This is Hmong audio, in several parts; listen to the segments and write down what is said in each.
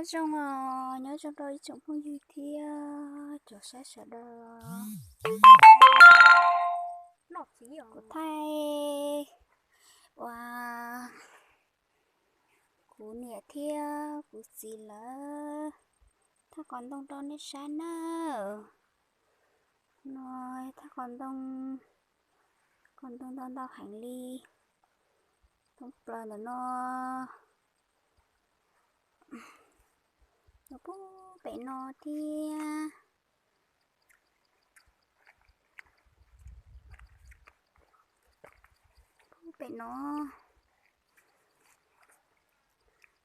Nyob zoo os, nyob zoo rau ib tsoom phooj ywg thiab cov saib sawv daws. Kuv thaij uas kuv niam thiab kuv txiv lawv thaj qos ntoo rau nej saib nawb. No thaj qos ntoo, qos ntoo ntau ntau heev li, thoob plaws ntawm no, no puag pem no thiab. Puag pem no,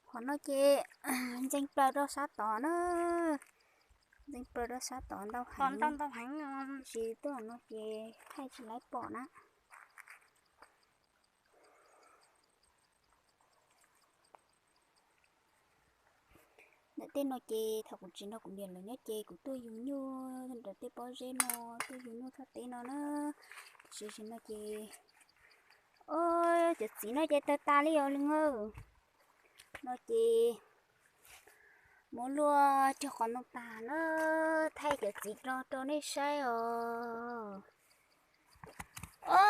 qhov no ces ntxeev plaws rau sab tod na, ntxeev plaws rau sab tod ntau heev, ntau heev, tsis tuaj no ces thaij tsis laib pom na. Ntawm tej no ces thaum kuv tsis nrog kuv niam lawv nyob ces kuv tuaj yug nyuj ntawm tej pob zeb no, tuaj yug nyuj txog teb no na. Tiam sis no ces, o, cov txiv no ces tawg tas li os leej. No ces muab luaj cog qos ntoo tas na, thaij cov txiv no rau nej saib os. O,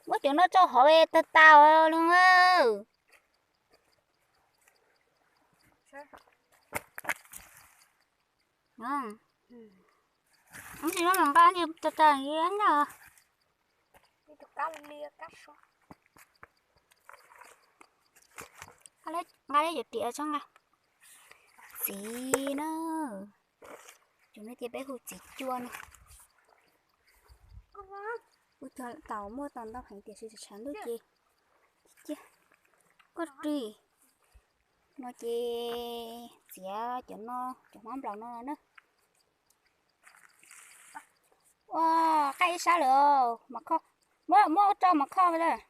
muab cov no tso hauv tawg tas os leej. Tsis muab nqa tsa tsa na. Nqa li cov riam tso nqa. Txiv na, cov no ces peb hu txiv cua no. Kuv cog tau muaj tau ntau heev tiam sis tshav ntuj ces cia koj ris. No ces txiav cov no, cov hmab nplaum no na. Ua, qaij ib sab lawm, mas kho, muab, muab rau mas kho lawm.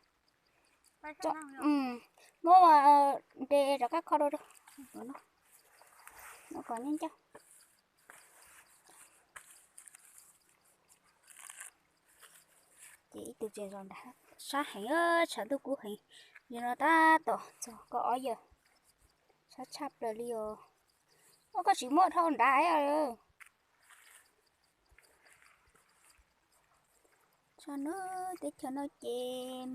Muab nres rov qab kho rau, no kom nyob ncaj. Ces ib tug tseem zos nrad sab heev, tshav ntuj kub heev, yog no tab tom txog kaum ob yawm, sab tshaj plaws li os. Ua koj tsis muab dhau nrad. Txog no teb chaws no ces tsis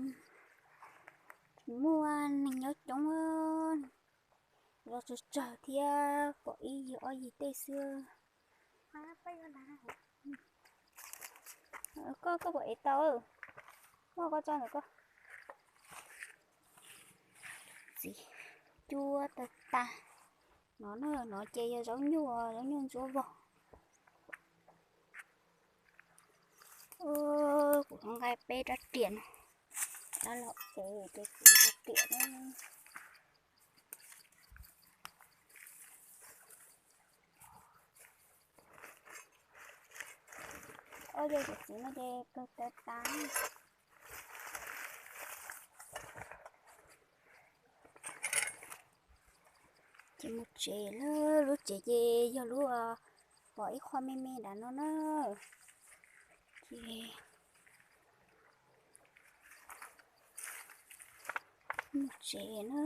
muaj neeg nyob coob, los tsawg tsawg thiab pom ib yig ob yig tej xwb. Koj, koj puas ev tau? Koj, koj tso ntawm koj. Txiv cuab tawg tas. No, no ces yog zaub nyuj, zaub nyuj ntsuab vog. Kuv nqa peb rab riam no, rab los ev ces kuv nqa riam no. Ob yawg cov txiv no ces kawg tawg tas. Ces mus tsev lawm, lub tsev ces yog lub pom ib qho me me nram no na. Ces mus tsev na.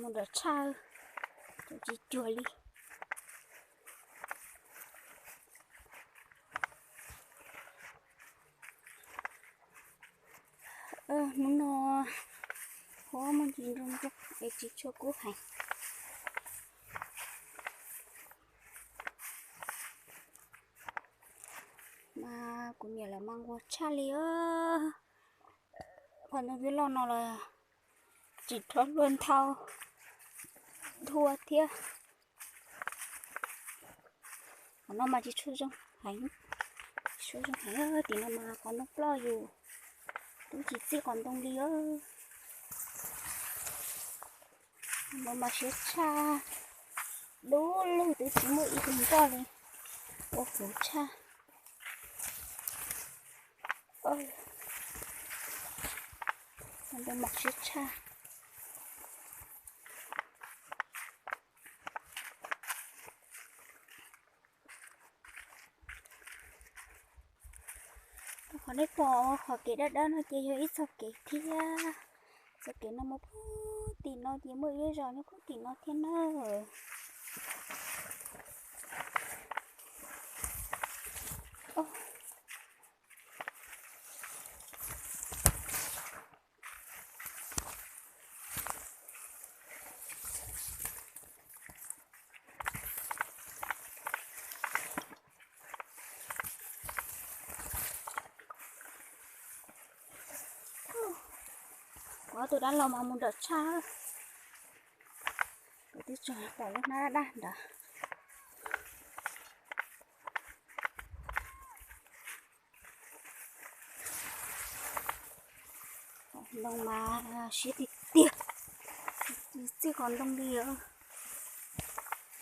Mus nram tshaj, tsis cuag li. Hnub no huab muaj ntsis nroo nroo es tsis tshua kub heev. Mas kuv niam lawv mas nquag tshaj li os. Qhov ntoo twb loj no los tsis rov luag nthau nthua thiab. Qhov no mas tsis tshua zoo heev, tsis tshua zoo heev. Tim no mas qhov ntoo ploj yus twb tsis txij qhov ntoo li os. Qhov ntoo mas siab tshaj, dub lug twb tsis muaj ib tug nroj li, ua huv tshaj. Qhov ntoo mas siab tshaj. Nej pom qhov kev dawb dawb no ces yog ib txoj kev thiab. Txoj kev no mus puag tim no ces muaj ib lub zos nyob puag tim no thiab na. Kuv ob tug dab laug mas mus nrawm tshaj. Kuv twb tso pom lub hnab daj daj ntawd. Ntoo mas siab tiag tiag, txij qhov ntoo li,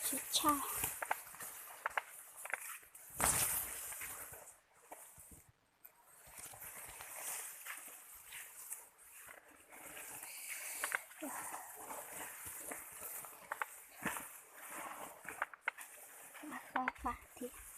siab tshaj. Fab fab thiab.